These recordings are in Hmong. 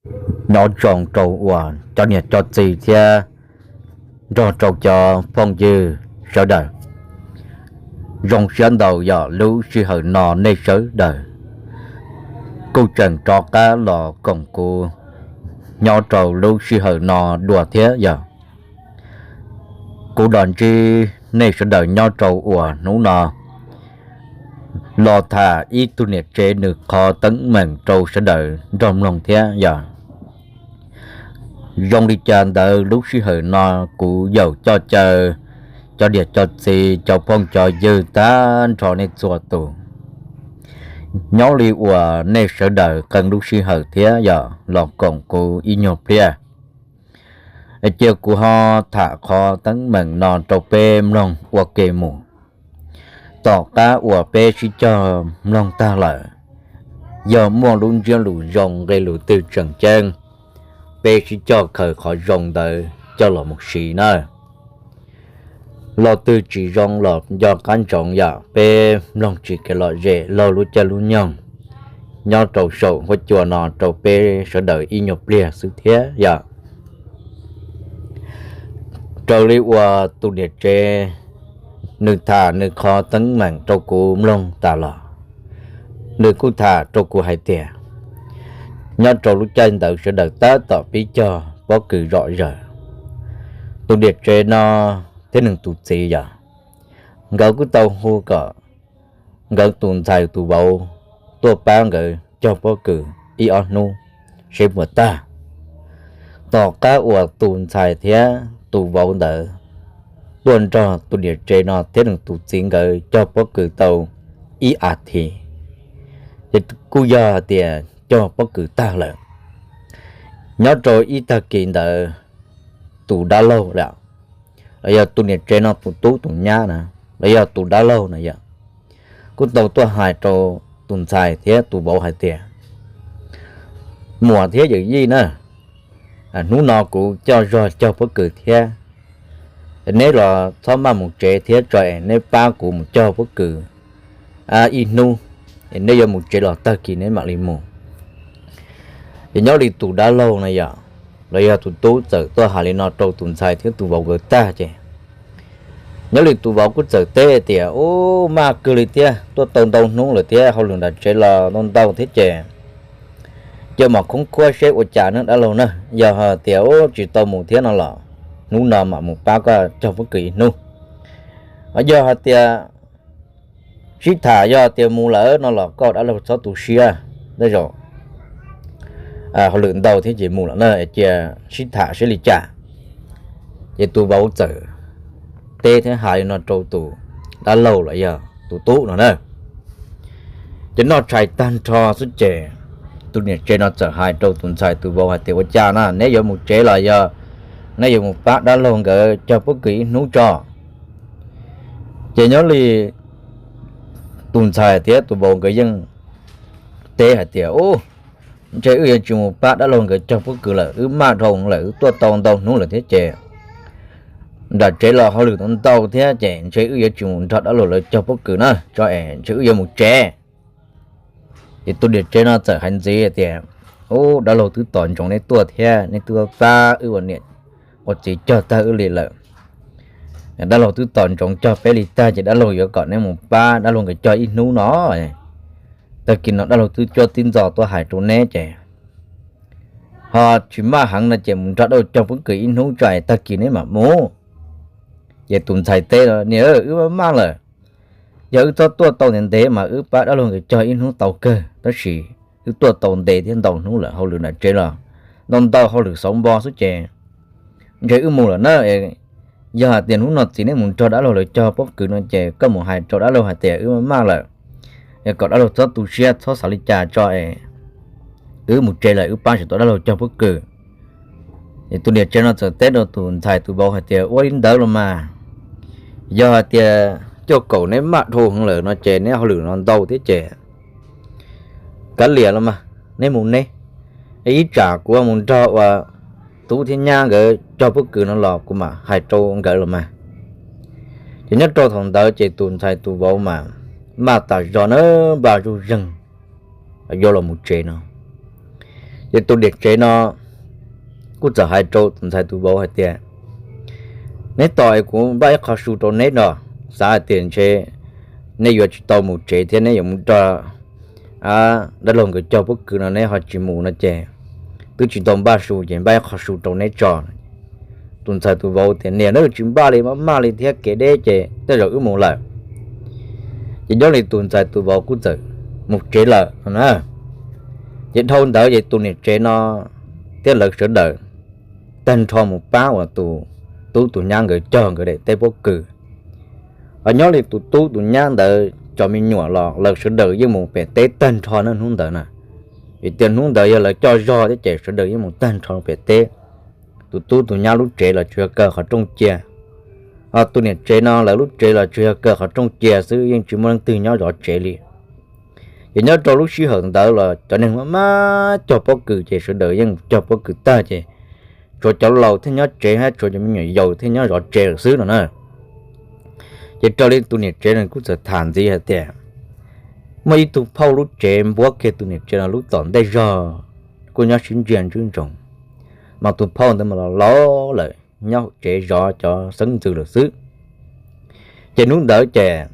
Nyob zoo rau uas cov niam cov txiv thiab nrog rau cov phooj ywg sawv daws, zoo siab ntau yog lub sij hawm no nej sawv daws kuj tseem rov qab los koom kuv nyob rau lub sij hawm no dua thiab yog kuv los ntsib nej sawv daws nyob rau uas hnub no los tham ib tug niam tsev nws qhov teeb meem rau sawv daws nrog mloog thiab yog zoo li cas ntawd lub sij hawm no kuv yaum coj caw cov niam cov txiv cov phooj cov ywg tag nrho nej txhua tus nyob li uas nej sawv daws qee lub sij hawm thiab yog los koom kuv ib nyuag pliag, cia kuv ho tham qhov teeb meem no rau peb mloog ua ke mus. Tom qab uas peb sib cog mloog tag lawm, yog muaj lub ntsiab lus zoo nqe lus twg tseem ceeb, peb sib cog khaws qhov zoo ntawd coj los mus siv na. Lo twg tsis zoo los nco qab ntsoov yom, peb mloog tsis kev lom zem laug lub caij lub nyoog nyob rau saum huab cua no rau peb sawv daws ib nyuag pliag xwb thiab yom. Raws li uas tus niam tsev nws tham nws qhov teeb meem rau kuv mloog tas los, nws kuj tham rau kuv hais tias nyob rau lub caij ntawd sawv daws tab tom pib cog pob kws zom zaws. Tus niam tsev no thiab nws tus txiv yom, nkawd kuj tau hu kom nkawd tus ntxhais tus vauv tuaj pab nkawd cog pob kws ib ob hnub seb puas tag. Tom qab uas tus ntxhais thiab tus vauv ntawd tuaj nrog tus niam tsev no thiab nws tus txiv nkawd cog pob kws tau ib as thiv, ces kuj yog hais tias cog pob kws tag lawm. Nyob rau ib tag kis ntawd, tus dab laug los yog tus niam tsev no tus tub tus nyab na, los yog tus dab laug na yom, kuj tau tuaj hais rau tus ntxhais thiab tus vauv hais tias, muam thiab yawm yij na, hnub no kuv coj zog cog pob kws thiab, neb los txhob maj mus tsev thiab tso es neb pab kuv mus cog pob kws ib hnub, neb yuav mus tsev los tag kis neb mam li mus. Ces nyob li tus dab laug na yom, los yog tus tub txawm tuaj hais li no rau tus ntxhais thiab tus vauv nkawd tag ces nyob li tus vauv kuj txawm teb tias, ub, maj kawg li thiab, tuaj tau ntau hnub lawm thiab hauj lwm nram tsev los ntau ntau thiab ces cia mam khoob khuab seb ua cas na dab laug na. Yog hais tias ub tsis tau mus thiab no los hnub no mam mus pab koj cog pob kws ib hnub. Yog hais tias sib tham yog tias mus lawm no los koj dab laug txhob tu siab, tej zaum hauj lwm ntau thiab ces mus lawm na, cia sib tham seb li cas. Ces tus vauv txawm teb thiab hais li no rau tus dab laug los yog tus tub no na. Ces noj tshais tag nrho xwb ces tus niam tsev no txawm hais rau tus ntxhais tus vauv hais tias, ua cas na, neb yuav mus tsev los yog neb yuav mus pab dab laug nkawd cog pob kws ib hnub tso? Ces nyob li tus ntxhais thiab tus vauv nkawd yeej teb hais tias, ub, ntshe wb yuav tsis mus pab dab laug nkawd cog pob kws lawm, wb maj dhau lawm, wb tuaj tau ntau hnub lawm thiab ces nram tsev los hauj lwm ntau thiab ces ntshe wb yuav tsis mus nrog dab laug lawv cog pob kws na, tso es ntshe wb yuav mus tsev. Ces tus niam tsev no txawm hais ntxiv tias, ub, dab laug twb tos ntsoov neb tuaj thiab neb twb pab wb ua niam ua txiv cog tag wb li lawm. Dab laug twb tos ntsoov cog peb li tag ces dab laug yuav kom neb mus pab dab laug nkawd cog ib hnub no. Tag kis no dab laug twb cuab tib ntxo tuaj hais rau neb ces ho tsis maj heev no ces mus nrog dab laug cog pob kws ib hnub tso es tag kis neb mam mus. Ces tus ntxhais teb, niam, wb maj maj lawm, yog wb txhob tuaj tau ntev ntev mas wb pab dab laug nkawd cog ib hnub tau kawg, tab sis wb tuaj tau ntev thiab ntau hnub lawm, hauj lwm nram tsev los ntau ntau, hauj lwm xauv npo xwb ces ntshe wb mus lawm na. Yog hais tias hnub no txiv neb mus nrog dab laug lawv cog pob kws no ces koj mus hais rau dab laug hais tias wb maj maj lawm, kom dab laug txhob tu siab txhob xav li cas tso es wb mus tsev lawm, wb pab tsis tau dab laug cog pob kws. Es tus niam tsev no txawm teb rau tus ntxhais tus vauv hais tias, ua li ntawd los mas, yog hais tias cuaj kaum neb maj dhau heev lawm no ces neb hauj lwm no ntau thiab ces kav liam los mas, neb mus neb, ib tsam kuv mus nrog ua tub thiab nyab nkawd cog pob kws no los kuv mam hais rau nkawd los mas. Ces nyob rau thaum ntawd ces tus ntxhais tus vauv mas maj tas zog na, npaj zuj zeeg yuav los mus tsev no. Ces tus niam tsev no kuj txawm hais rau tus ntxhais tus vauv hais tias, neb tos es kuv npaj ib qho su rau neb no, xav hais tias ntshe neb yuav tsis tau mus tsev thiab neb yuav mus nrog dab laug nkawd cog pob kws no neb ho tsis mus no ces twb tsis tau npaj su ces npaj ib qho su rau neb tso. Tus ntxhais tus vauv tias, niam, neb tsis npaj li maj maj li thiab, kev deb ces tej zaum wb mus lawm. Ces nyob li tus ntxhais tus vauv kuj txawm mus tsev lawm no na. Ces dhau ntawd ces tus niam tsev no thiab lawv sawv daws tag nrho mus pab uas tus tub tus nyab nkawd cog nkawd daim teb pob kws. Ho nyob li tus tub tus nyab ntawd cov me nyuam los lawv sawv daws yeej mus pem teb tag nrho na hnub ntawd na. Vim tias hnub ntawd yog lawv coj zog thiab ces sawv daws yeej mus tag nrho pem teb. Tus tub tus nyab lub tsev los tsuas yog kaw qhov rooj cia, ho tus niam tsev no lawv lub tsev los tsuas yog kaw qhov rooj cia xwb, yeej tsis muaj leej twg nyob zov tsev li. Ces nyob rau lub sij hawm ntawd los cov neeg maj maj cog pob kws ces sawv daws yeej cog pob kws tag ces tshuav cov laus thiaj nyob tsev thiab tshuav cov me nyuam yaus thiaj nyob zov tsev lawm xwb no na. Ces raws li tus niam tsev no kuj txawm tham ntxiv hais tias muaj ib tug phauj lub tsev npuab kiag tus niam tsev no lub tom ntej zog, kuj nyob sib ntsia ntswb ntsoov, mas tus phauj ntawd mas los laus lawm nyob hauv tsev zov cov xeeb ntxwv lawm xwb. Ces hnub ntawd ces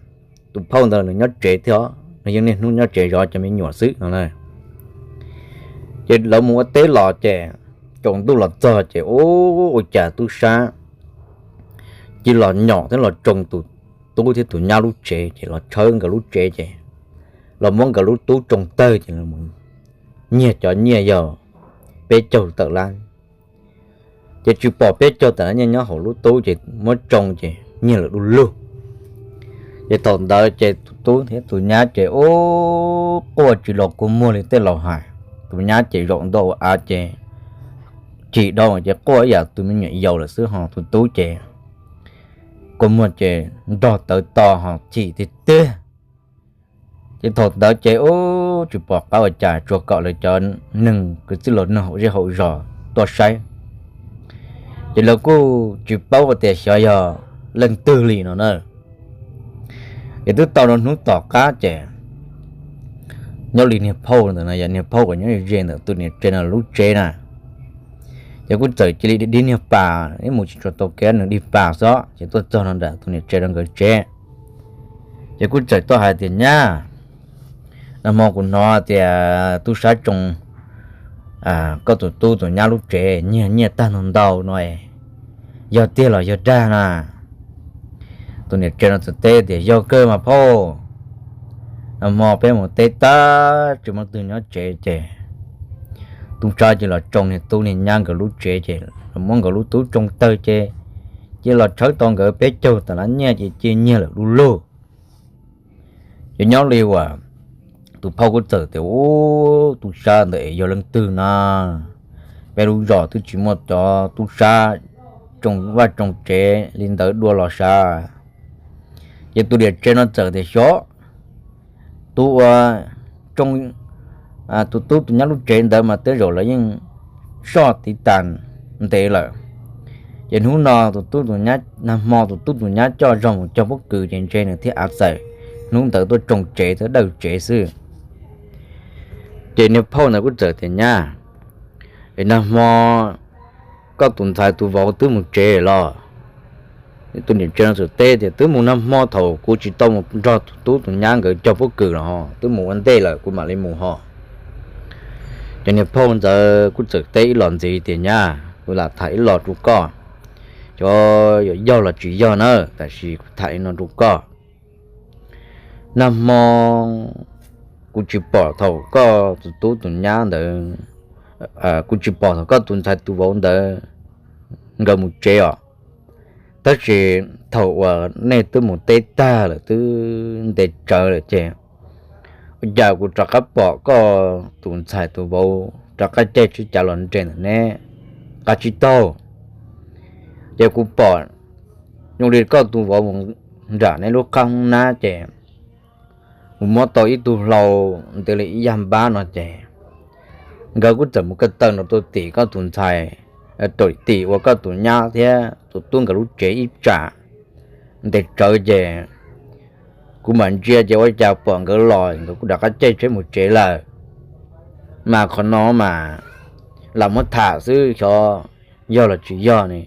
tus phauj ntawd nws nyob tsev thiab, nws yeej niaj hnub nyob tsev zov cov me nyuam xwb no na. Ces lawv mus ua teb los ces tsaus ntuj los txog ces ua cas tub sab cia los nyom thiab los tsoo tus tub thiab tus nyab lub tsev, ces los tshawb nkawd lub tsev ces los muab nkawd lub tub tsoo tawg ces los nyiag cov nyiaj yog peb caug tawm lab. Ces tsis pom peb caug tawm lab nyiaj nyob hauv lub tub ces muab tsoo ces nyiag lawm du lug. Ces thaum ntawd ces tus tub thiab tus nyab ces ua quaj tsis los kua muag li tej laus hais. Tus nyab ces zaum ntua ua av ces chim dhau ces quaj ib yam tus me nyuam yaus lawm xwb, ho tus tub ces kua muag ces nrog tawv to ho chim tiag tiag. Ces thaum ntawd ces ub tsis pom qab ua cas, tsuas kom lawv cov neeg kwv tij los nug hauv zej hauv zos tuaj saib. Ces lawv kuj tsis paub tias xyov yog leej twg li no na. Ces twb tau rau hnub tom qab ces nyob li niag phauj ntawm no, yog niag phauj uas nyob ze ntawm tus niam tsev no lub tsev na, ces kuj txawm cia li dig niag pas, ib mus tsis tshua tau kev nws dig pas xwb, ces tuaj txog no nram tus niam tsev no nkawd tsev. Ces kuj txawm tuaj hais tias, nyab, nag hmo kuv hnov tias tub sab tsoo koj tus tub tus nyab lub tsev nyiag nyiaj tag ntau ntau no, yog tiag los yog dag na? Tus niam tsev no txawm teb tias, yog kawg mas phauj, nag hmo peb mus teb tag tsis muaj twg nyob tsev ces tub sab cia los tsoo niag tub niag nyab nkawd lub tsev ces los muab nkawd lub tub tsoo tawg ces cia los tshawb tau nkawd peb caug tawm lab nyiaj ces cia nyiag lawm du lug. Ces nyob li uas tus phauj kuj txawm tias, ub, tub sab ntawd es yog leej twg na? Peb lub zos twb tsis muaj cov tub sab tsoo vaj tsoo tsev li ntawd dua los sav. Ces tus niam tsev no txawm tias, xyov, tus uas tsoo tus tub tus nyab lub tsev ntawd mas tej zaum lawv yeej soj tiv tas ntev lawm. Ces hnub no tus tub tus nyab, nag hmo tus tub tus nyab coj zog mus cog pob kws ces ntshe nws thiaj av txawm hnub ntawd tuaj tsoo tsev thiab dawj tsev xwb. Ces niag phauj ntawd kuj txawm tias, nyab, es nag hmo koj tus ntxhais tus vauv twb mus tsev los? Tus niam tsev no txawm teb tias, twb mus nag hmo thaum kuv tsis tau mus nrog tus tub tus nyab nkawd cog pob kws los, twb mus ua ntej lawm kuv mam li mus ho. Ces niag phauj ntawd kuj txawm teb ib los ntxiv tias, nyab, kuv lam tham ib los rau koj, xyov yog los tsis yog na, tab sis kuv tham li no rau koj. Nag hmo kuv tsis pom thaum koj tus tub tus nyab ntawd, kuv tsis pom thaum koj tus ntxhais tus vauv ntawd nkawd mus tsev os. Tab sis thaum uas nej twb mus teb tag lawm twb ntev tsawv lawm ces ua cas kuv rov qab pom koj tus ntxhais tus vauv rov qab caij tsheb cav los nres ntawm neb qab tsib taug. Ces kuv pom zoo li koj tus vauv mus nram neb lub qab hoob nab ces mus muab tau ib tug hlau ntev li ib yag npab no ces nkawd kuj txawm mus ko taw nrov tuaj tim koj tus ntxhais, tim ua koj tus nyab thiab tus tub nkawd lub tsev ib tsam ntev tsawv ces kuv mam ntsia ces ua cas pom nkawd los nkawd kuj rov qab caij tsheb mus tsev lawm. Mas qhov no mas lam muab tham xwb, xyov yog los tsis yog ne.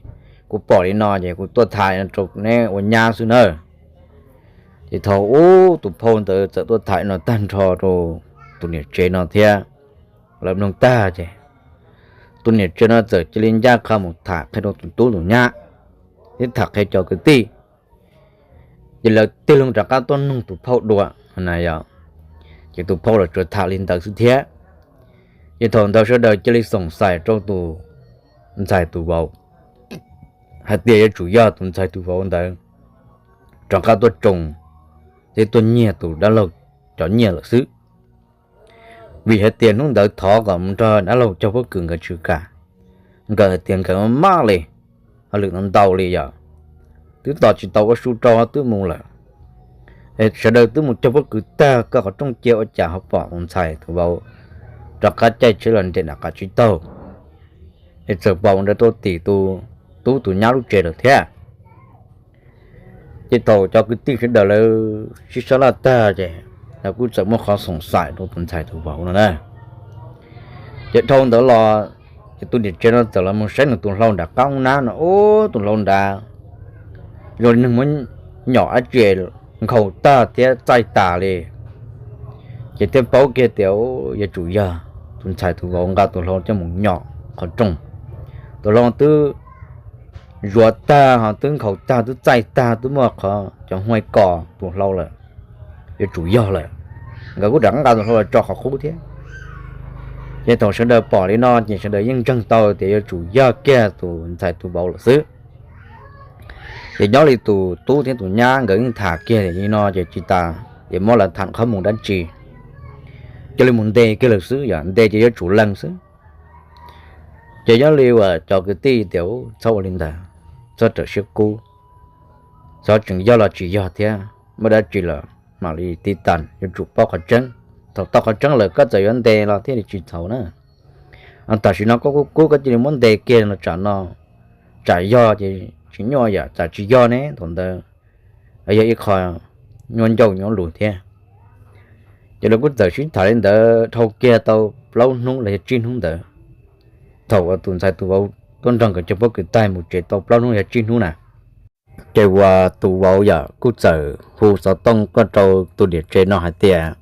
Kuv pom li no ces kuv tuaj tham rau neb ua nyab xwb nawb. Ces thaum ub tus phauj ntawd txawm tuaj tham li no tag nrho rau tus niam tsev no thiab, lawv mloog tag ces tus niam tsev no txawm cia li ncaj qha mus tham qhia rau tus tub tus nyab, thiab tham qhia cov kwv tij. Ces lawv tig loo rov qab tuaj nug tus phauj dua na yog, ces tus phauj los tsuas tham li ntawd xwb thiab. Ces thaum ntawd sawv daws cia li xoom xais rau tus ntxhais tus vauv hais tias yuav tsum yog tus ntxhais tus vauv ntawd rov qab tuaj tsoo thiab tuaj nyiag tus dab laug cov nyiaj lawm xwb. Vim hais tias hnub ntawd thov kom mus nrog dab laug cog pob kws nkawd tsis kam, nkawd hais tias nkawd maj li, hauj lwm no ntau li yog twb tos tsis tau ua su rau twb mus lawm. Sawv daws twb mus cog pob kws tag koj qhov rooj cia ua cas ho pom tus ntxhais tus vauv rov qab caij tsheb los nres nram qab tsib taug, es txawm pom ntawd rau tim tus tub tus nyab lub tsev lawm thiab. Ces thaum cov kwv tij sawv daws lawv sib sab laj tag ces lawv kuj txawm muaj qhov xoom xaim rau tus ntxhais tus vauv no na. Ces dhau ntawd los, ces tus niam tsev no txawm los mus saib nws tus hlau nram qab ub nab no, ub, tus hlau nrad zoo li neeg muab nyom dab tsi nkhaus tag thiab txaij tas li. Ces thiaj paub kiag tias yuav tsum yog tus ntxhais tus vauv nqa tus hlau coj mus nyom qhov rooj. Tus hlau twb zuav tag ho twb nkhaus tag twb txaij tag twb muaj qhov cov huaj kos tus hlau lawm, yuav tsum yog lawm. Nkawd kuj rov qab nqa tus hlau los tso qhov qub thiab. Ces thaum sawv daws pom li no ces sawv daws yeej ntseeg tau tias yuav tsum yog kiag tus ntxhais tus vauv lawm xwb. Ces nyob li tus tub thiab tus nyab nkawd yeej tham kiag li no ces tsis tas ces muab lawv tham qhov mus dab tsi, cia li mus ntes kiag lawm xwb, yog ntes ces yuav tsum lees xwb. Ces nyob li uas cov kwv tij tias txhob ua li ntawd, txhob rawm siab kub, txhob tseem yog los tsis yog thiab, muaj dab tsi los mam li tiv tas, yuav tsum paub qhov tseeb. Thaum tau qhov tseeb lawm koj txawm yuav ntes los thiaj li tsis txhaum na. Tam sim no koj kub kub koj cia li muab ntes kiag no tsam no, tsam yog ces tsis nyuaj yam, tsam tsis yog ne thaum ntawd yog ib qho nyuaj ncauj nyuaj lus thiab. Ces lawv kuj txawm sib tham li ntawd dhau kiag tau plaub hnub los yog tsib hnub ntawd, thaum uas tus ntxhais tus vauv tuaj nrog nkawd cog pob kws tag mus tsev tau plaub hnub yog tsib hnub na, ces uas tus vauv yam kuj txawm hu xov tooj tuaj rau tus niam tsev no hais tias,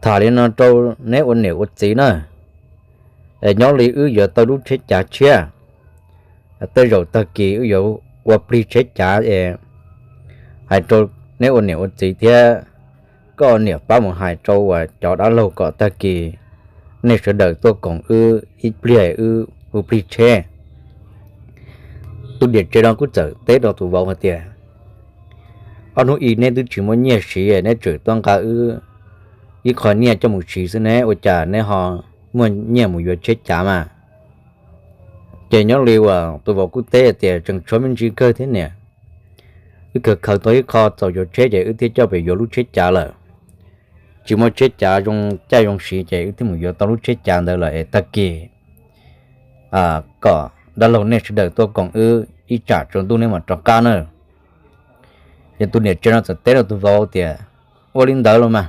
tham li no rau neb ua niam ua txiv na, es nyob li wb yuav tau lub tsheb cav tshiab, tej zaum tag kis wb yuav ua plig tsheb cav es hais rau neb ua niam ua txiv thiab koj ua niam pab mus hais rau uas cov dab laug kom tag kis nej sawv daws tuaj koom wb ib pliag wb ua plig tsheb. Tus niam tsev no kuj txawm teb rau tus vauv hais tias, ob hnub i neb twb tsis muaj nyiaj siv neb tseem tuaj nqa wb ib qho nyiaj coj mus siv xwb ne, ua cas neb ho muaj nyiaj mus yuav tsheb cav mas? Ces nyob li uas tus vauv kuj teb tias tseem tshuav me ntsis kawg thiab niam, wb khaws khaws tau ib qho txaus yuav tsheb ces wb thiaj coj pem yuav lub tsheb cav lawm. Tsis muaj tsheb cav zoo caij zoo siv ces wb thiaj mus yuav tau lub tsheb cav ntawd lawm es tag kis kom dab laug nej sawv daws tuaj koom wb ib tsam tsaus ntuj neb mam rov qab na. Ces tus niam tsev no txawm teb rau tus vauv tias, ua li ntawd los mas,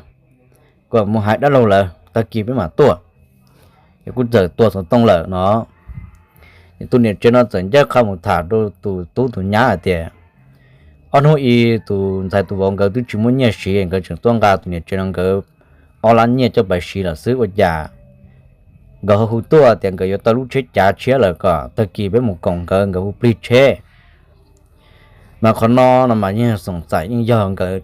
kom mus hais dab laug lawm tag kis peb mam tuaj. Ces kuj txawm tua xov tooj lawm no. Ces tus niam tsev no txawm ncaj qha mus tham rau tus tub tus nyab hais tias, ob hnub i tus ntxhais tus vauv nkawd twb tsis muaj nyiaj siv, nkawd tseem tuaj nqa tus niam tsev no nkawd ob lab nyiaj coj pais siv lawm xwb, ua cas nkawd ho hu tuaj tias nkawd yuav tau lub tsheb cav tshiab lawm kom tag kis peb mus koom nkawd, nkawd hu plig tsheb. Mas qhov no no mas yeej xoom xaim yeej yog nkawd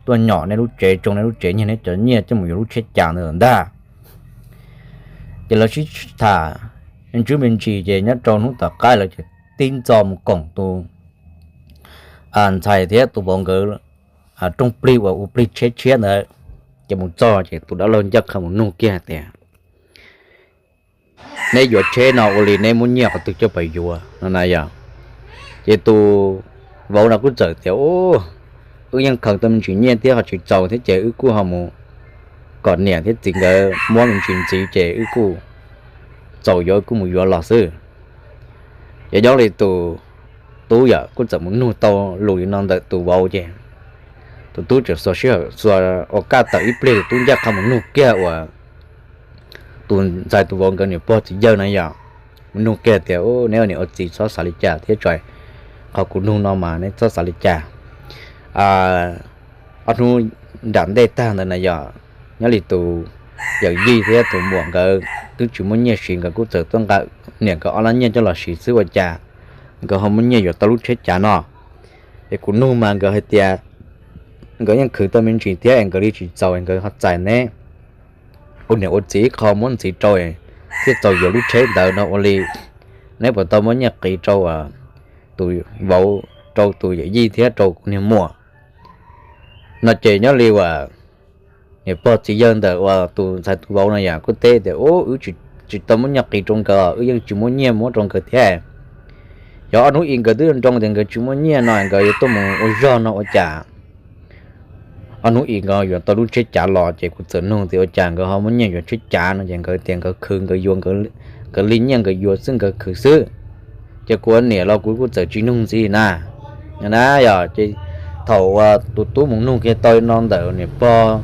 tuaj nyom nej lub tsev, tsoo nej lub tsev, nyiag nej cov nyiaj coj mus yuav lub tsheb cav ntawd lawm ntag. Ces lawv sib tham ntswb me ntsis ces nyob rau hnub tom qab lawv ces tib ntxo mus koom tus ntxhais thiab tus vauv nkawd rooj plig uas ua plig tsheb tshiab ntawd. Ces mus txog ces tus dab laug ncaj qha mus nug kiag hais tias, neb yuav tsheb no ua li neb muab nyiaj qhov twg coj pais yuav no na yog? Ces tus vauv no kuj txawm tias, wb yeej khaws tau me ntsis nyiaj thiab ho tsis txaus thiab ces wb kuj ho mus kom niam thiab txiv nkawd muab me ntsis ntxiv ces wb kuj txaus yuav wb kuj mus yuav los xwb. Ces nyob li tus tub yam kuj txawm mus nug tau lus li no ntawm tus vauv ces tus tub tseem xuas sij hawm xuas ua kaj tawm ib pliag, tus tub ncaj qha mus nug kiag uas tus ntxhais tus vauv nkawd niam pog txiv yawg na yom, mus nug kiag tias, Neb ua niam ua txiv txhob xav li cas thiab tso, qhov kuv nug no mas neb txhob xav li cas. Ob hnub nram ntej tag ntawd na yom, nyob li tus yawm yij thiab tus muam nkawd twb tsis muaj nyiaj siv, nkawd kuj txawm tuaj nqa niam nkawd ob lab nyiaj coj los siv xwb ua cas nkawd ho muaj nyiaj yuav tau lub tsheb cav no. Es kuv nug mas nkawd hais tias nkawd yeej khwv tau me ntsis thiab es nkawd li tsis txaus es nkawd ho txais neb ua niam ua txiv ib qho muab ntxiv rau thiaj txaus yuav lub tsheb ntawd no ua li. Neb puas tau muab nyiaj qiv rau tus vauv, rau tus yawm yij thiab rau kuv niag muam? No ces nyob li uas niam pog txiv yawg ntawm uas tus ntxhais tus vauv no yom kuj teb tias, Ub, wb tsis tau muab nyiaj qiv rau nkawd, wb yeej tsis muaj nyiaj muab rau nkawd thiab. Yog ob hnub i nkawd twb nroo tias nkawd tsis muaj nyiaj no nkawd yuav tuaj mus ua zog no ua cas ob hnub i nkawd yuav tau lub tsheb cav los ces kuv txawm nug tias ua cas nkawd ho muaj nyiaj yuav tsheb cav no ces nkawd tias nkawd khwv nkawd yuav, nkawd li nyiaj nkawd yuav xwb nkawd khwv xwb. Ces kuv ua niam los kuv kuj txawm tsis nug ntxiv na. Na yog ces thaum uas tus tub mus nug kiag tau li no ntawm niam pog,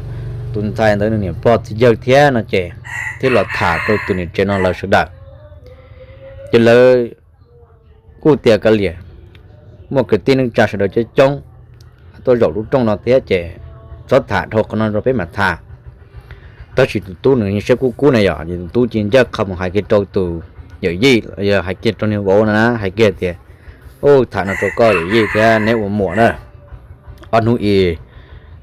tus ntxhais ntawd nws niam pog txiv yawg thiab no ces thiaj los tham rau tus niam tsev no lawv sawv daws. Ces lawv kuj tias, Kav liam, muaj kwv tij neej tsa sawv daws coob coob tuaj zaum lub rooj no thiab ces txhob tham dhau qhov no rau peb mam tham. Tab sis tus tub nws siab kub kub na yom, ces tus tub cia li ncaj qha mus hais kiag rau tus yawm yij, hais kiag rau niag vauv no na, hais kiag tias, Ub, tham no rau koj yawm yij thiab neb ua muam na, ob hnub i,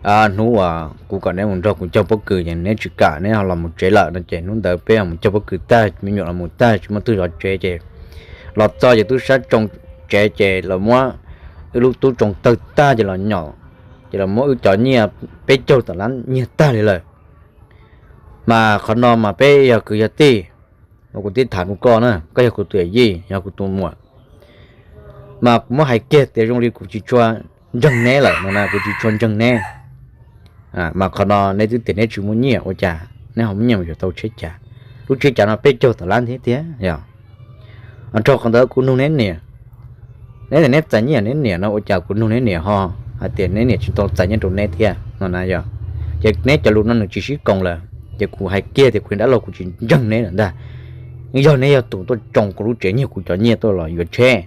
hnub uas kuv kom neb mus nrog kuv cog pob kws ces neb tsis kam, neb ho los mus tsev lawm no ces hnub ntawd peb ho mus cog pob kws tag, me nyuam los mus tag tsis muaj twg zov tsev ces los txog ces tub sab tsoo tsev ces los muab wb lub tub tsoo tawg tag ces los nyom, ces los muab wb cov nyiaj peb caug tom lab nyiag tag li lawm. Mas qhov no mas peb yog kwv yog tij, mas kuv twb tham rau koj na, koj yog kuv tus yawm yij, yog kuv tus muam, mas kuv muab hais kiag tias zoo li kuv tsis tshua ntseeg neb lawm no na, kuv tsis tshua ntseeg neb. Mas qhov no neb twb tias neb tsis muaj nyiaj ua cas neb ho muaj nyiaj mus yuav tau tsheb cav? Lub tsheb cav no peb caug tom lab thiab tiag yog. Nrog qhov ntawd kuv nug neb niam, neb tias neb txais nyiaj neb niam no ua cas kuv nug neb niam ho hais tias neb niam tsis tau txais nyiaj rau neb thiab no na yog. Ces neb cov lus no nws tsis sib koom lawm ces kuv hais kiag tias kuv yog dab laug kuv tsis ntseeg neb lawm ntag. Yog neb yog tus tuaj tsoo kuv lub tsev nyiag kuv cov nyiaj tuaj los yuav tsheb.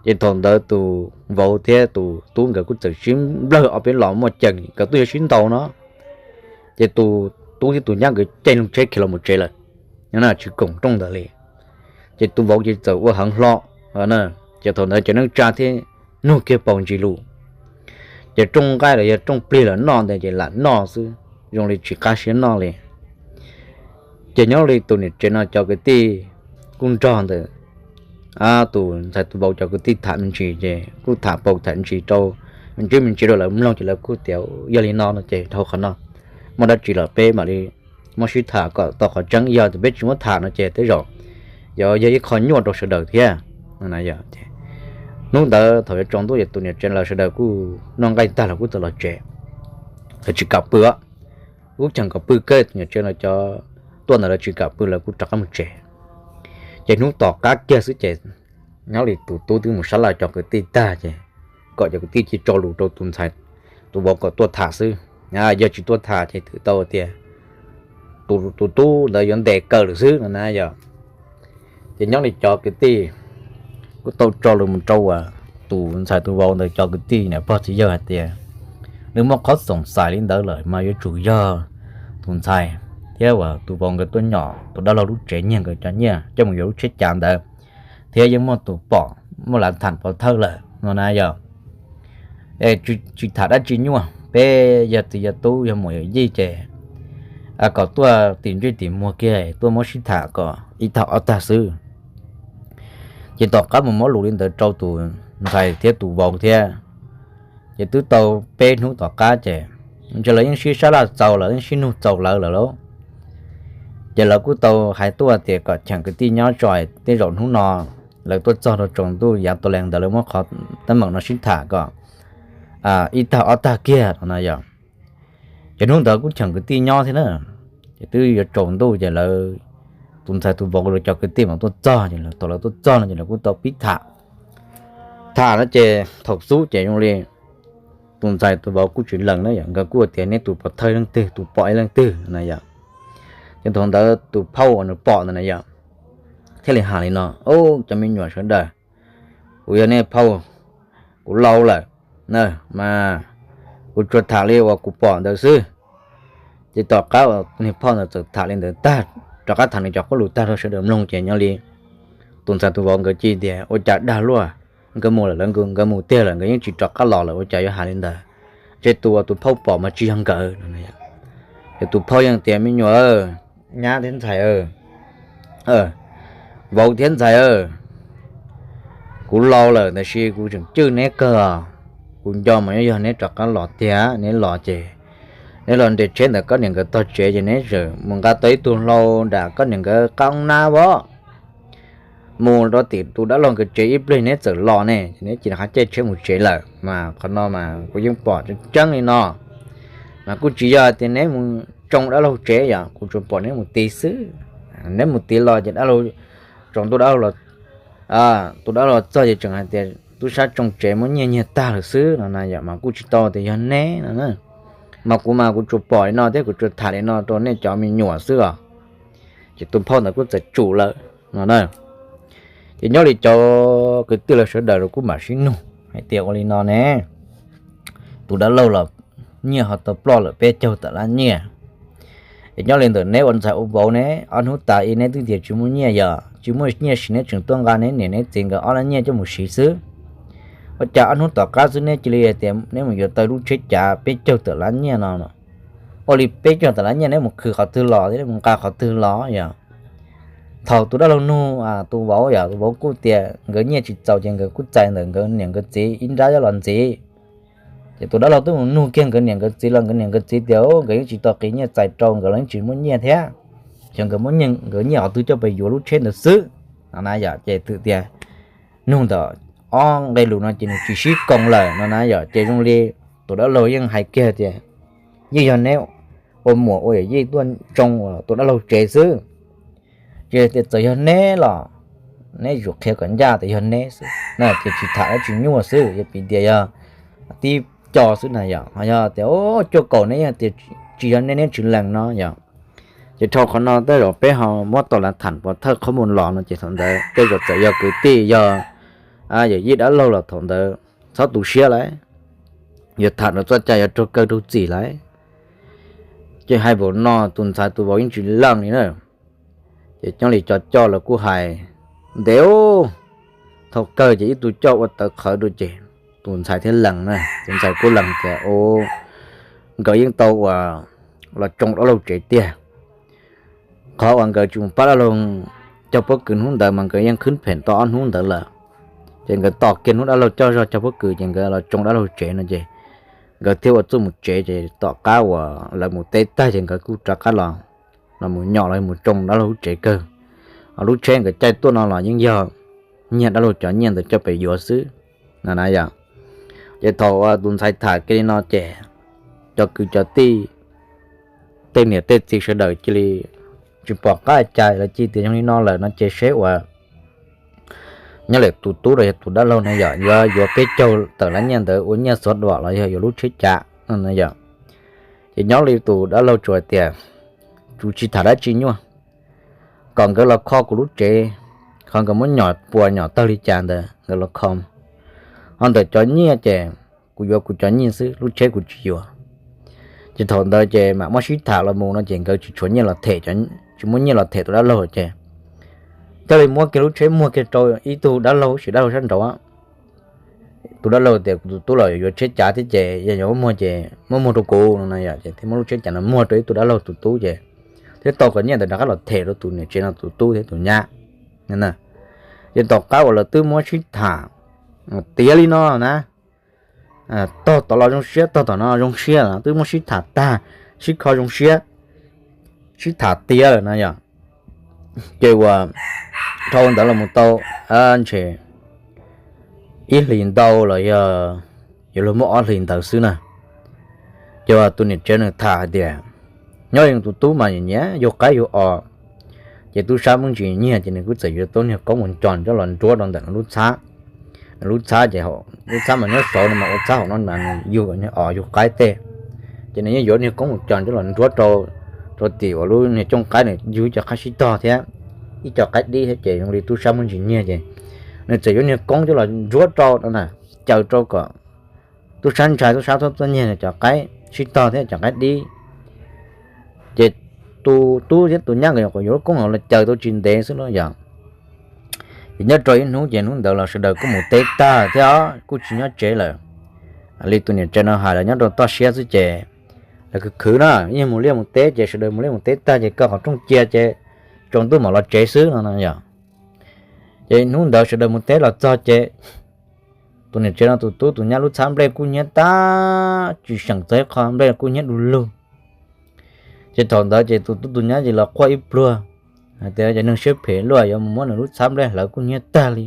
Ces thaum ntawd tus vauv thiab tus tub nkawd kuj txawm sib nplawg ob peb los muaj ceem nkawd tuaj yuav sib ntaus no. Ces tus tub thiab tus nyab nkawd caij loo tsheb khiav los mus tsev lawm, tsis koom rooj ntawd li. Ces tus vauv ces txawm ua heev hlo. Ces thaum ntawd cov neej tsa thiaj nug kiag paus ntsis lus. Ces rooj nqaij los yog rooj plig los noj ntawd ces lam noj xwb, zoo li tsis qab siab noj li. Ces nyob li tus niam tsev no cov kwv tij kuj nrog ntawm tus ntxhais tus vauv cov kwv tij tham me ntsis ces kuj tham paus tham ntsis rau me ntsis me ntsis rau lawv mloog ces lawv kuj tias yog li no no ces dhau qhov no muaj dab tsi los peb mam li muab sib tham kom tau qhov tseeb, yog tias peb tsis muab tham no ces tej zaum yuav yog ib qho nyuaj rau sawv daws thiab. Hnub ntawd thaum yuav tsaus ntuj ces tus niam tsev lawv sawv daws kuj noj nqaij tag los kuj txawm los tsev, lawv tsis kam pw. Lub cheem kom pw kawg, tus niam tsev lawv cov tuaj ntawd lawv tsis kam pw lawv kuj rov qab mus tsev. Ces hnub tom qab kiag xwb ces nyob li tus tub twb mus sab laj cov kwv tij tag ces kom cov kwv tij cia tso lus rau tus ntxhais tus vauv kom tuaj tham xwb. Yog tsis tuaj tham ces twb tau tias tus tub ntawd yuav ntes kaw lawm xwb no na yog. Ces nyob li cov kwv tij kuj tau tso lus mus rau uas tus ntxhais tus vauv ntawd cov kwv tij niam pog txiv yawg hais tias nws muaj qhov xoom xais li ntawd lawm mas yuav tsum yog tus ntxhais thiab uas tus vauv nkawd tuaj nyom tus dab laug lub tsev nyiag nkawd cov nyiaj coj mus yuav lub tsheb cav ntawd, thiab yeej muaj tus pom muaj lav tham pov thawj lawm no na yog. Tsis tham dab tsi nyuaj, peb yog txiv yog tub yog muam yog yij ces kom tuaj tim ntsej tim muag kiag tuaj muab sib tham kom ib tag ob tag xwb. Ces tom qab mus muab lus li ntawd rau tus ntxhais thiab tus vauv thiab, ces twb tau peb hnub tom qab ces ntshe lawv yeej sib sab laj txaus lawm, yeej sib nug txaus lawv lawm lauj. Ces lawv kuj tau hais tuaj tias kom cheem kwv tij nyob tso, tej zaum hnub no lawv tuaj txog rau tsaus ntuj yav tas lees ntawd lawv muab qhov teeb meem no sib tham kom ib tag ob tag kiag no na yog. Ces hnub ntawd kuj cheem kwv tij nyob thiab na, ces twb yuav tsaus ntuj ces lawv tus ntxhais tus vauv lawv cov kwv tij mas tuaj txog ces lawv thaum lawv tuaj txog no ces lawv kuj tau pib tham. Tham no ces thaum xub ces zoo li tus ntxhais tus vauv kuj tsis lees na yom, nkawd kuj tias neb tus pov thawj leej twg, tus pom ib leej twg na yom. Ces thaum ntawd tus phauj uas nws pom ntawd na yom, thiaj li hais li no: Ub, cov me nyuam sawv daws, kuv yog nej phauj, kuv laus lawm na, mas kuv tsuas tham li uas kuv pom ntawd xwb. Ces tom qab uas niag phauj ntawd txawm tham li ntawd tag, rov qab tham nws cov qub lus tag rau sawv daws mloog ces nyob li tus ntxhais tus vauv nkawd cia li tias: Ua cas dag luaj, nkawd mus lawm, nkawd mus tiag lawm, nkawd yeej tsis rov qab los lawm, ua cas yuav hais li ntawd? Ces tus uas tus phauj pom mas tsis yog nkawd no. Ces tus phauj yeej tias: Me nyuam, nyab thiab ntxhais, vauv thiab ntxhais, kuv laus lawm tab sis kuv tseem cwj neb kawg os. Kuv nco mas yog neb rov qab los tiag, neb los ces neb los nres tsheb ntawm koj niam nkawd tog tsev ces neb tseem mus nqa tau ib tug hlau nram koj niam nkawd qab oob nab os, mus rau tim tus dab laug nkawd tsev ib pliag neb txawm los ne, ces neb cia li rov qab caij tsheb mus tsev lawm. Mas qhov no mas kuv yeej pom tseeb tseeb li no, mas kuj tsis yog tias neb mus tsoo dab laug tsev yom, kuv tsuas pom neb mus tid xwb. Neb mus tid los ces dab laug, tsaus ntuj dab laug los, tus dab laug los txog ces tseem hais tias tub sab tsoo tsev muab nyiaj nyiag tag lawm xwb no na yom, mas kuj tsis tau tias yog neb no na. Mas kuv mas kuv tsuas pom li no thiab kuv tsuas tham li no rau nej cov me nyuam xwb os. Ces tus phauj ntawd kuj txawm tsum lawm no na. Ces nyob li cov kwv tij lawv sawv daws los kuj mam sib nug hais tias ua li no ne, tus dab laug los nyiaj ho tau ploj lawm peb caug tawm lab nyiaj. Es nyob li ntawm neb ua ntxhais ua vauv ne, ob hnub tas ib neb twb tias tsis muaj nyiaj, yog tsis muaj nyiaj siv neb tseem tuaj nqa neb niam neb txiv nkawd ob lab nyiaj coj mus siv xwb. Ua cas ob hnub tom qab xwb neb cia li hais tias neb mus yuav tau lub tsheb cav peb caug tawm lab nyiaj no? Ua li peb caug tawm lab nyiaj neb mus khwv qhov twg los thiab neb mus nqa qhov twg los yog? Thaum tus dab laug nug tus vauv, yog tus vauv kuj tias nkawd nyiaj tsis txaus ces nkawd kuj txais ntawm nkawd niam nkawd txiv ib nrab coj los ntxiv. Ces tus dab laug twb mus nug kiag nkawd niam nkawd txiv los nkawd niam nkawd txiv tias nkawd yeej tsis tau qiv nyiaj txais rau, nkawd los yeej tsis muaj nyiaj thiab, xyov nkawd muab nyiaj, nkawd nyiaj qhov twg coj pes yuav lub tsheb ntawd xwb no na yom. Ces twb tias nug ntawm ob nqe lus no ces nws tsis sib koom lawm no na yom. Ces zoo li tus dab laug yeej hais kiag tias yeej yog neb ua muam ua yawm yij tuaj tsoo tus dab laug tsev xwb. Ces tias txawm yog neb los neb yuav qhia kom ncaj tias yog neb xwb na, ces tsis tham dab tsi nyuaj xwb, yog piv tias yog tib co xwb na yom. Ho yog tias cuaj kaum neb yeej tias tsis yog neb, neb tsis lees no yom. Ces dhau qhov no tej zaum peb ho muab tau lav tham puas thawj qhov mus los no ces thaum ntawd tej zaum txawm yog kwv tij yog yawm yij dab laug los thaum ntawd txhob tu siab lawm, yog tham rau txoj cai yuav raug kaw raug txim lawm. Ces hais npaum no tus ntxhais tus vauv yeej tsis lees li na. Ces cov li cov coj los kuj hais ntev, thaum kawg ces ib tug coj ua tawv qhawv rau ces tus ntxhais thiaj lees na, tus ntxhais kuj lees tias nkawd yeej tau uas los tsoo dab laug tsev tiag. Qhov uas nkawd tsis mus pab dab laug cog pob kws hnub ntawd mas nkawd yeej khwb phem tau ob hnub ntawd lawm. Ces nkawd tos kiag hnub dab laug coj zog cog pob kws ces nkawd los tsoo dab laug tsev no ces nkawd thiaj ua txuj mus tsev. Ces tom qab uas lawv mus teb tag ces nkawd kuj rov qab los, los mus nyom los mus tsoo dab laug lub tsev kawg. Ho lub tsheb nkawd caij tuaj no los yeej yog nyiag dab laug cov nyiaj ntawd coj pes yuav xwb no na yom. Ces thaum tus ntxhais tham kiag li no ces cov kwv cov tij, tej niam tej txiv sawv daws cia li tsis pom qab cai, lawv cia li tias yog li no lawm no ces seb uas nyob lawm tus tub los yog tus dab laug no yom yuav yuav peb caug tawm lab nyiaj ntawd ua nyiaj xuav duam los yog yuav lub tsheb cav no yom. Ces nyob li tus dab laug tsuas tias kuv tsis tham dab tsi nyuaj, kom nkawd los kho kuv lub tsev, qhov nkawd muab nyom puas nyom tawg li cas ntawd nkawd los kho. Ho ntawm cov nyiaj ces kuv yuav kuv cov nyiaj xwb, lub tsheb kuv tsis yuav. Ces thaum ntawd ces mam muab sib tham los mus no ces nkawd tsis tshuav nyiaj los them, tsis muaj nyiaj los them tus dab laug ces thiaj li muab kiag lub tsheb muag kiag rau ib tug dab laug, sis dab laug sab nraud. Tus dab laug tias kuv tus tub los yuav tsheb cav thiab ces yog yuav muab muag ces muab muag rau kuv no na yom. Ces thiaj muab lub tsheb cav no muag rau ib tug dab laug tus tub ces thiaj tau kom nyiaj ntawd rov qab los them rau tus niam tsev no tus tub thiab tus nyab. Ces tom qab uas lawv twb muab sib tham tiav li no na, tog tom los zoo siab, tog tom no zoo siab, twb muab sib tham tag, sib kho zoo siab, sib tham tiav lawm na yom. Ces uas dhau ntawd los mus tau ntshe ib hlis ntau los yog yuav luag muaj ob hlis ntawd xwb na. Ces uas tus niam tsev nws tham hais tias nyob li tus tub mas nyiam yug qaib yug os, ces tub sab muaj ntsis nyiag ces nws kuj txawm yuav tau niag koob mus cos coj los nruab rau ntawm nws lub txhab. Nws lub txhab ces lub txhab mas nyob saud no mas ua txhab hauv no mas nws yug niag os yug qaib tej, ces nws yeej yuav niag koob mus cos coj los nruab rau, rau tim uas lub niag cooj qaib nws yug ib co qaib sib tog thiab ib co qaib dib thiab ces zoo li tub sab muaj ntsis nyiag ces nws txawm yuav niag koob coj los ntsuab rau no na, caws rau kom tub sab ntshai, tub sab txhob tuaj nyiag cov qaib sib tog thiab cov qaib dib. Ces tus tub thiab tus nyab nkawd nyuam qhuav yuav lub koob hauv los caws tau tsis ntev xwb no yog. Ces nyob rau ib hnub ces hnub ntawd los sawv daws kuj mus teb tag thiab kuj tsis nyob tsev lawm. Li tus niam tsev no hais los nyob rau toj siab xwb ces lawv khwv khwv na, yeej mus liaj mus teb ces sawv daws mus liaj mus teb tag ces kaw qhov rooj cia ces tsaus ntuj mam los tsev xwb no yog. Ces hnub ntawd sawv daws mus teb los txog ces tus niam tsev no tus tub tus nyab lub txhab nplej kuj hnyiab tag tsis seem txog ib qho, nplej kuj hnyiab du lug. Ces thaum ntawd ces tus tub tus nyab ces los quaj ib pluag hais tias cov neeg siab phem luaj yuav mus muab nws lub txhab nplej hlawv kuj hnyiab tag li.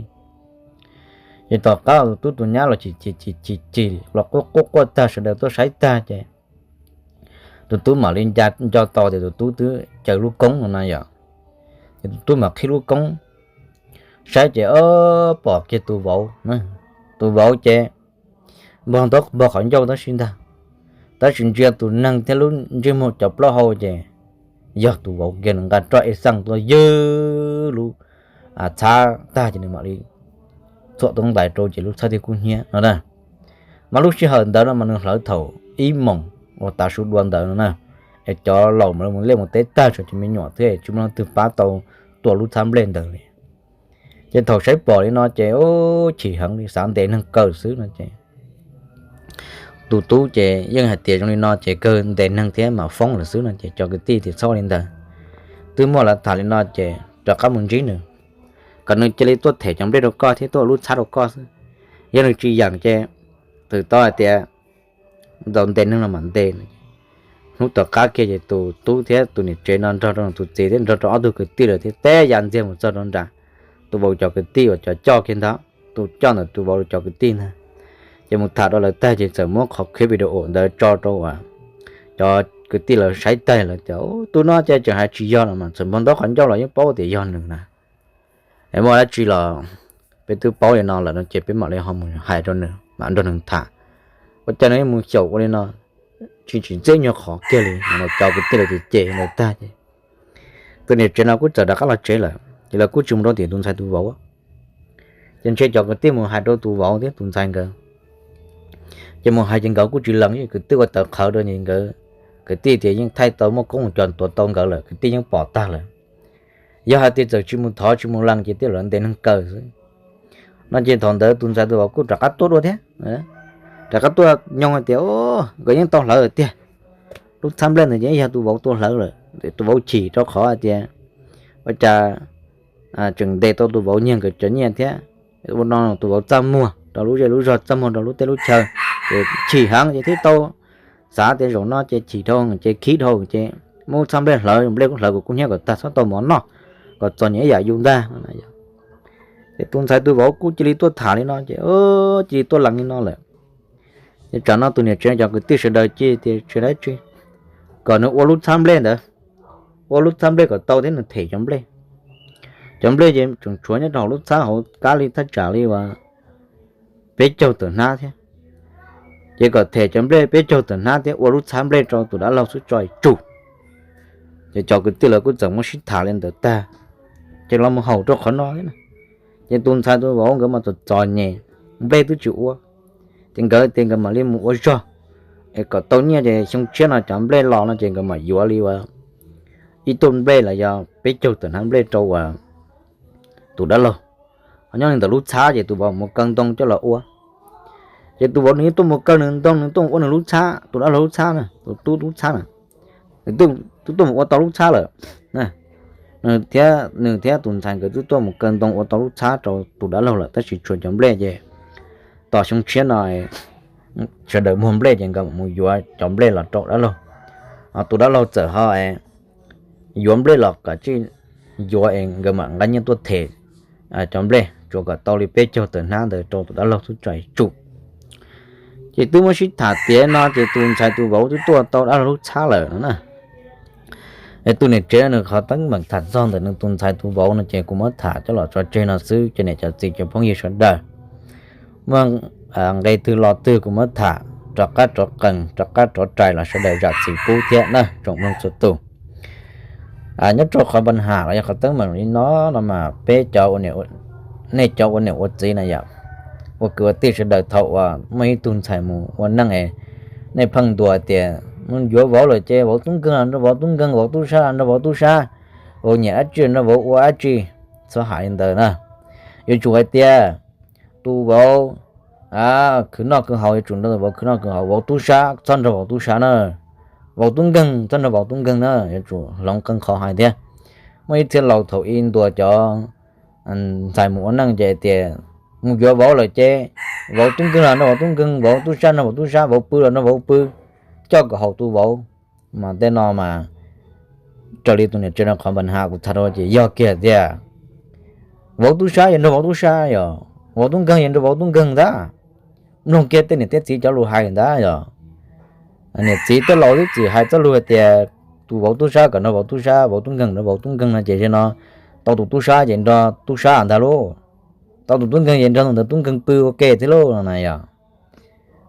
Ces tom qab tus tub tus nyab los chim chim chim chim los quaj quaj quaj tag sawv daws tuaj saib tag ces tus tub mam li nco tau tias tus tub twb caws lub koob no na yom. Ces tus tub mam qhib lub koob saib ces pom kiag tus vauv, tus vauv ces npog ntaub npog qhov ncauj tab sis ntag, tab sis ntsia tus neeg thiab lub ntsej muag cov plaub hau ces yog tus vauv kiag, nws nqa roj ej xeej tuaj ywg lub txhab tag ces nws mam li txhuam tau ntais rau ces lub txhab thiaj kub hnyiab no na. Mas lub sij hawm ntawd no mas nws hlawv thaum ib moos uas tav su dua ntawd no na, es cov laus mas mus liaj mus teb tag tso, cov me nyuam thiab tsis muaj leej twg pab tau tua lub txhab nplej ntawd li. Ces thaum saib pom li no ces chim heev li, xav ntes neeg kaw xwb no ces tus tub ces yeej hais tias zoo li no ces kawg ntes neeg thiab mam foob lawm xwb no ces cov kwv tij tias txhob li ntawd, twb muaj lawv tham li no ces rov qab mus ntsib nws, kom nws cia li tuaj them cov nplej rau koj thiab tuaj ua lub txhab rau koj xwb. Yog nws tsis yeem ces twb tau hais tias tau ntes neeg los mam ntes. Hnub tom qab kiag ces tus tub thiab tus niam tsev no nrog rau tus txiv thiab nrog rau ob tug kwv tij lawm thiab teb ya ntxiag mus txog rau nram tus vauv cov kwv tij uas cov coj kiag ntag, tus coj ntawm tus vauv cov kwv tij ntag. Ces mus tham rau lawv tag ces txawm muab qhov clip video ntawd tso rau uas cov kwv tij lawv saib tag lawv tias tus no ces tseem hais tsis yog los mas txawm npog ntaub qhov ncauj los yeej paub tias yog nws na. Es muaj dab tsi los peb twb paub li no lawm no ces peb mam li ho mus hais rau nws mam nrog nws tham. Ua cas nws yeej mus xyaum ua li no, tsis tsim txiaj nyuag qhov kiag li no, cov kwv tij lawv ces ces ntawd tag ces tus niam tsev no kuj txawm rov qab los tsev lawm ces lawv kuj tsis mus rau tim tus ntxhais tus vauv. Ces ntshe cov kwv tij mus hais rau tus vauv thiab tus ntxhais nkawd, ces mus hais ces nkawd kuj tsis lees, kwv tij ua tawv qhawv rau ces nkawd, kwv tij tias yeej thaij tau muaj koob muaj cos tuav tau nkawd lawm, kwv tij yeej pom tag lawm. Yog hais tias txawm tsis mus thov tsis mus lees ces tej zaum ntes neeg kaw xwb no ces thaum ntawd tus ntxhais tus vauv kuj rov qab tuaj dua thiab. Rov qab tuaj nyoog hais tias nkawd yeej tau hlawv lawm tiag, lub txhab nplej ntawd ces yog tus vauv tua hlawv lawm, tus vauv chim rau qhov hais tias ua cas tseem ntes tau tus vauv nyiag nkawd cov nyiaj thiab ua no tus vauv txaj muag rau lub zej lub zog, txaj muag rau lub teb lub chaw, ces chim heev ces thiaj tau xav tias zaum no ces chim dhau ces khib dhau ces muab txhab nplej hlawv, nplej kuj hlawv kom kub hnyiab kom tag txhob tau mov noj, kom txom nyem ib yam yus ntag. Ces tus ntxhais tus vauv kuj cia li tuaj tham li no ces cia li tuaj lees li no lawm. Ces tsam no tus niam tsev cov kwv tij sawv daws cia li tias tsis dab tsi, kom nws ua lub txhab nplej ntawd, ua lub txhab nplej kom tau thiab nws them cov nplej. Cov nplej ces tseem tshuav nyob rau hauv lub txhab hauv kab li thaj tsam li uas peb caug tawm hnab thiab. Ces kom them cov nplej peb caug tawm hnab thiab ua lub txhab nplej rau tus dab laug xub tso tsum. Ces cov kwv tij lawv kuj txawm muab sib tham li ntawd tag, ces los mus haum rau qhov no thiab. Ces tus ntxhais tus vauv nkawd mas txom txom nyem, nplej twb tsis ua, ces nkawd tias nkawd mam li mus ua zog es kom tau nyiaj ces xyoo tshiab no cov nplej los no ces nkawd mam yuav li uas ib tuj nplej los yog peb caug tawm hnab nplej rau uas tus dab laug. Ho nyob li ntawm lub txhab ces tus vauv mus kaw ntoo coj los ua. Ces tus vauv nws yeej tuaj mus kaw nws ntoo, nws tuaj mus ua nws lub txhab, tus dab laug lub txhab na, tus tub lub txhab na, nws twb tuaj mus ua tau lub txhab lawm. Nws thiab, nws thiab tus ntxhais nkawd twb tuaj mus kaw ntoo ua tau lub txhab rau tus dab laug lawm tab sis tshuav cov nplej ces tos xyoo tshiab no sawv daws muag nplej ces nkawd mus yuav cov nplej los rau dab laug. Ho tus dab laug txawm ho yuav nplej los kom tsij yuav es nkawd mam nqa nyiaj tuaj them cov nplej tsuas kom tau li peb caug tawm hnab ntawd rau tus dab laug xub tso tsum. Ces twb muab sib tham tiav no ces tus ntxhais tus vauv twb tuaj tau dab laug lub txhab lawm no na. Es tus niam tsev nws qhov teeb meem tham txog ntawm nws tus ntxhais tus vauv no ces kuv muab tham coj los tso tseg no xwb, ces niam cov txiv cov phooj ywg sawv daws muaj nqe twg lo twg kuv muab tham rov qab rov qees rov qab rov rais los sawv daws zam txim pub thiab na tsoom mloog txhua tus. Nyob rau qhov npa nham los yog qhov teeb meem li no no mas peb cov, nej cov ua niam ua txiv na yom, ua kwv ua tij sawv daws thaum uas muaj ib tug ntxhais mus ua neej es nej pheej ntuas tias mus yuav vauv lawm ces vauv tub nkeeg los nrog vauv tub nkeeg, vauv tub sab los nrog vauv tub sab, vauv nyiam dab tsi nrog vauv ua dab tsi, txhob hais li ntawd na. Yuav tsum hais tias tus vauv khwv noj khwv haus yuav tsum nrog tus vauv khwv noj khwv haus, vauv tub sab txhob nrog vauv tub sab na, vauv tub nkeeg txhob nrog vauv tub nkeeg na, yuav tsum hloov qee qhov hais thiab. Muaj ib txhia laus thaum ub ntuas cov ntxhais mus ua neej ces tias mus yuav vauv lawm ces vauv tub nkeeg los nrog vauv tub nkeeg, vauv tub sab nrog vauv tub sab, vauv pw los nrog vauv pw, coj kom haum tus vauv. Mas tej no mas raws li tus niam tsev no qhov npa nham kuv tham rau ces yog kiag tiag. Vauv tub sab yog nrog vauv tub sab yog, vauv tub nkeeg yog nrog vauv tub nkeeg ntag. Mloog kiag tej niam tej txiv cov lus hais ntag yog. Niam txiv tej laus twb txwm hais txoj lus hais tias tus vauv tub sab kom nrog vauv tub sab, vauv tub nkeeg nrog vauv tub nkeeg no ces zaum no tau tus tub sab ces nrog tub sab ntag lauj, tau tus tub nkeeg ces nrog tus ntawd tub nkeeg pw ua ke thiab lauj no na yog.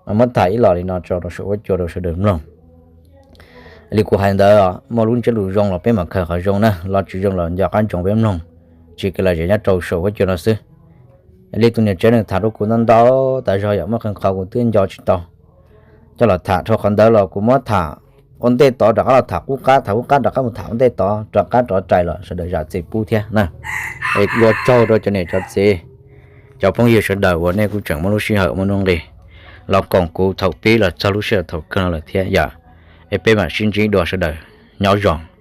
Muab tham ib los li no tso rau saum huab cua rau sawv daws mloog. Li kuv hais ntawd, muaj lub ntsiab lus zoo los peb mam khaws qhov zoo na, los tsis zoo los nco qab ntsoov peb mloog, tsis kev lom zem nyob rau saum huab cua no xwb. Li tus niam tsev nws tham rau kuv ntau ntau tas zog yog muaj qee qhov kuv twb nco tsis tau coj los tham, dhau qhov ntawd los kuv muab tham ua ntej tod rov qab los tham qub qab, tham qub qab rov qab mus tham ua ntej tod rov qab rov rais los sawv daws zam txim pub thiab na. Es ua tsaug rau cov niam cov txiv, cov phooj ywg sawv daws uas nej kuj tseem muaj lub sij hawm muaj nuj nqis los koom kuv thaum pib los txog lub sij hawm thaum kawg no lawm thiab yom. Es peb mam sib ntsib dua sawv daws, nyob zoo.